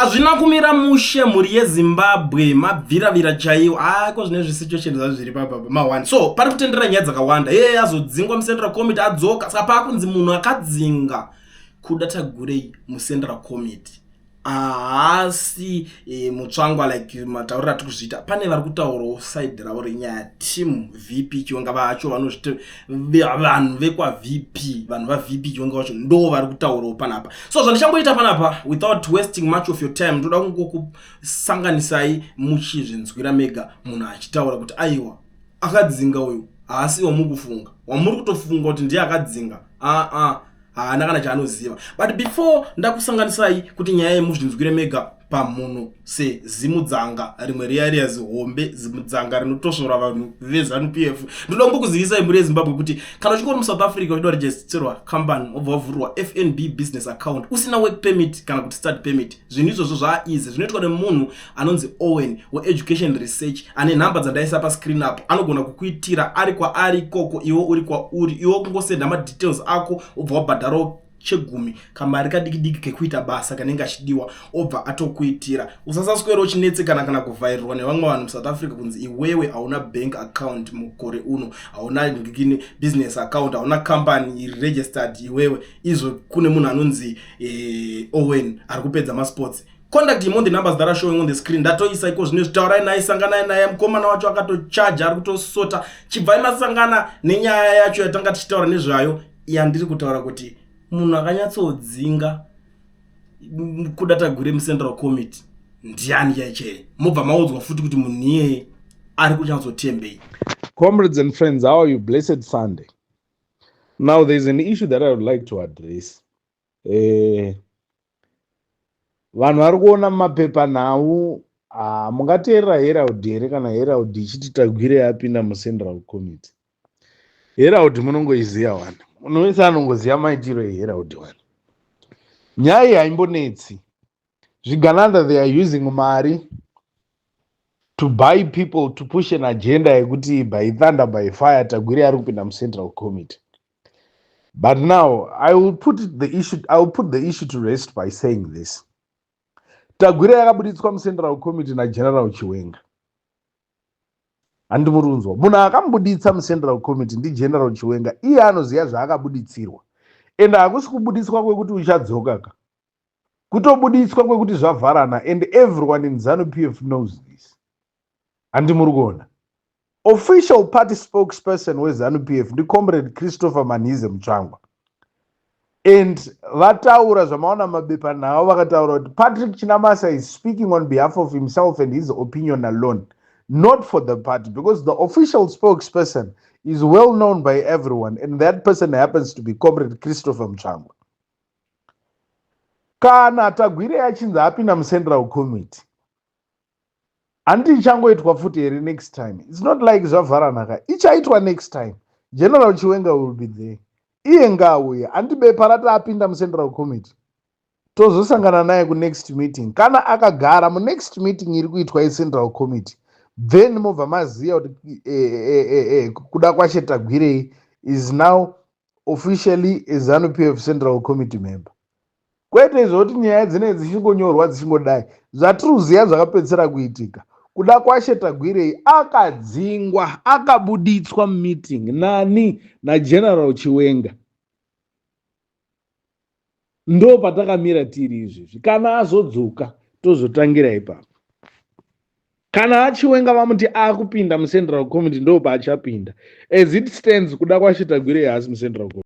Hazvina kumira mushe, mhuri yeZimbabwe. Mabviravira chaiwo ako zvine zvisituation zvazvo zviri papapa ma1. So pari kutendera nyaya dzakawanda. Ye azodzingwa muCentral Committee, adzoka. Saka paakunzi munhu akadzinga Kuda Tagwirei muCentral Committee haasi Mutsvangwa, like matauriro ati kuzviita. Pane vari kutaurawo side ravo renyaya. Team VP Chiwenga vacho vanozviti vanhu vekwaVP, vanhu vaVP Chiwenga vacho ndo vari kutaurawo panapa. So zvandichangoita panapa, without wasting much of your time, ndoda kungokusanganisai muchizvinzwira mega munhu achitaura kuti aiwa, akadzinga uyu haasi wamukufunga, wamuri kutofunga kuti ndiye akadzinga. Aa, haana kana chaanoziva. But before ndakusanganisai kuti nyaya yemuzvinzwire mega pamunhu sezimudzanga rimwe riya riya zihombe, zimudzanga rinotosvora vanhu veZANU PF, ndoda kungokuzivisai, mhuri yeZimbabwe, kuti kana uchinge uri muSouth Africa uchida kuregisterwa company, wobva wavhurirwa FNB business account usina work permit kana kuti study permit, zvinhu izvozvo zvaizi zvinoitwa nemunhu anonzi Owen weEducation Research, ane nhamba dzandaisa pascreen apo. Anogona kukuitira ari kwaari ikoko, iwe uri kwauri. Iwe kungosenda madetails ako, wobva wabhadharawo chegumi, kamari kadiki diki kekuita basa kanenge achidiwa, obva atokuitira. Usasaswera uchinetsekana kana kuvhairirwa nevamwe vanhu muSouth Africa kunzi iwewe hauna bank account mukore uno, hauna business account, hauna company iri registered iwewe. Izvo kune munhu anonzi Owen ari kupedza masports. Contact him on the numbers that are showing on the screen. Ndatoisa iko zvino. Taurai naye, sanganai naye. Mukomana wacho akatochaja, ari kutosota. Chibvai masangana nenyaya yacho yatanga tichitaura nezvayo, yandiri kutaura kuti munhu akanyatsodzinga Kuda Tagwirei muCentral Committee ndiani chaichei. Mobva maudzwa futi kuti munhu iyeye ari kunyatsotembei. Comrades and friends, how are you? Blessed Sunday. Now, there's an issue that I would like to address. Vanhu vari kuona mumapepanhau, mungateerera Herald here kana Herald ichiti Tagwirei apinda muCentral Committee? Herald munongoiziva wani, munhu wese anongoziva maitiro eHerald wani. Nyaya iyi haimbonetsi. Zvigananda, they are using mari to buy people to push an agenda yekuti by thunder, by fire, Tagwirei ari kupinda muCentral Committee. But now I will put the issue to rest by saying this: Tagwirei yakabuditswa muCentral Committee naGeneral Chiwenga. Handimurunzwa, munhu akamubuditsa muCentral Committee ndiGeneral Chiwenga. Iye anoziva zvaakabuditsirwa, ende hakusi kubuditswa kwekuti uchadzoka ka, kutobuditswa kwekuti zvavharana, and everyone in ZANU PF knows this. Handimuri kuona official party spokesperson weZANU PF ndiComrade Christopher Manhize Mutsvangwa, and vataura zvamaona mabepanhau. Vakataura kuti Patrick Chinamasa is speaking on behalf of himself and his opinion alone, not for the party, because the official spokesperson is well known by everyone, and that person happens to be Comrade Christopher Mutsvangwa. Kana Tagwirei achinzi apinda muCentral Committee, handiti ichangoitwa futi here next time? It's not like zvavharanaka. Ichaitwa next time. General Chiwenga will be there. Iye ngaauye. Handiti bepa rati apinda muCentral Committee? Tozosangana naye kunext meeting. Kana akagara munext meeting iri kuitwa yeCentral Committee, then mobva maziva kuti Kudakwashe Tagwirei is now officially a ZANU PF Central Committee member, kwete zvoti nyaya dzinenge dzichingonyorwa dzichingodai. Zvatiri kuziva zvakapedzisira kuitika, Kudakwashe Tagwirei akadzingwa, akabuditswa mumeeting nani? NaGeneral Chiwenga. Ndo patakamira tiri izvezvi. Kana azodzoka, tozotangira ipapo. Kana aChiwenga vamuti akupinda muCentral Committee, ndo paachapinda. As it stands, Kudakwashe Tagwirei haasi muCentral Committee.